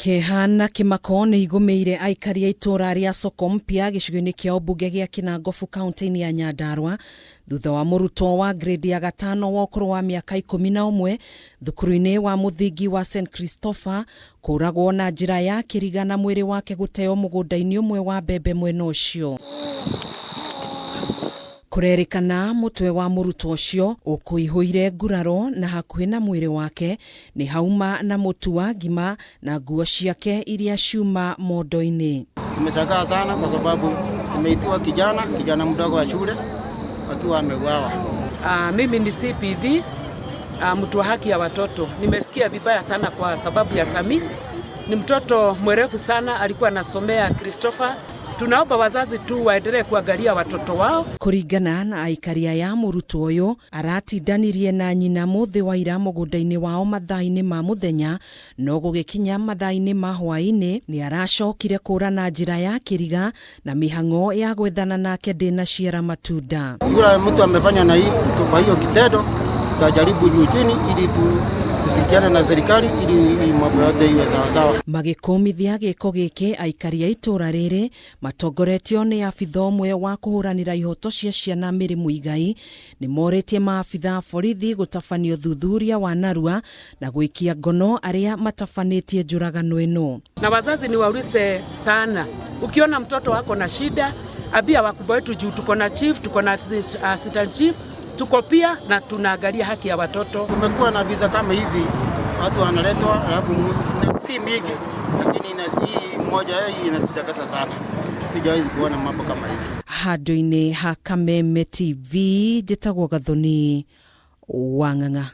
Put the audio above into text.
Kĩeha na kĩmako nĩ igũmĩire aikari a itũũra rĩa Soko Mpya gĩcigo-inĩ kĩa ũmbunge gĩa Kinangofu kaunti-inĩ ya Nyandarua thutha wa mũrutwo wa grade ya gatano wa ũkũrũ wa mĩaka 11 thukuru-inĩ wa mũthingi wa St Christopher kũragwo na njĩra ya kĩriga na mwĩrĩ wake gũteo mũgũnda-inĩ ũmwe wa mbembe mwena ũcio. Kũrerĩkana mũtwe wa mũrutwo ũcio ũkũihũire nguraro na hakuhĩ na mwĩrĩ wake nĩ hauma na mũtu wa ngima na nguo ciake iria ciuma mondo-inĩ. Tumeshangaa sana kwa sababu tumeitiwa kijana kijana mdogo wa shule akiwa ameuawa. Mimi ni CPV, mtu wa haki ya watoto. Nimesikia vibaya sana kwa sababu ya Sami. Ni mtoto mwerevu sana, alikuwa anasomea Christopher. Tunaomba wazazi tu waendelee kuangalia watoto wao. Kũringana na aikari aya, mũrutwo ũyũ aratindanirie na nyina mũthĩ wa ira mũgũnda-inĩ wao mathaa-inĩ ma mũthenya, no gũgĩkinya mathaa-inĩ ma hwaĩ-inĩ nĩ aracokire kũra na njĩra ya kĩriga na mĩhang'o ya gwethana nake ndĩnaciara matunda. Yule mtu amefanya na hii kwa hiyo kitendo, tutajaribu juu chini ili tushirikiane na serikali ili hii mambo yote iwe sawa sawa. Magĩkũmithia gĩko gĩkĩ, aikari a itũũra rĩrĩ matongoretio nĩ abitha ũmwe wa kũhũranĩra ihoto cia ciana Mary Muigai nĩ morĩtie maabitha a borithi gũtabania ũthuthuria wa narua na gwĩkia ngono arĩa matabanĩtie njũragano ĩno. Na wazazi ni waulize sana, ukiona mtoto wako na shida, ambia wakubwa wetu juu tuko na chief, tuko na assistant chief, tuko pia na tunaangalia haki ya watoto. Kumekuwa na visa kama hivi, watu wanaletwa alafu si mingi, lakini hii moja hii inatuchakasa sana. Sijawahi kuona mambo kama hivi. Handũ-inĩ ha Kameme TV, njĩtagwo Gathoni Wang'ang'a.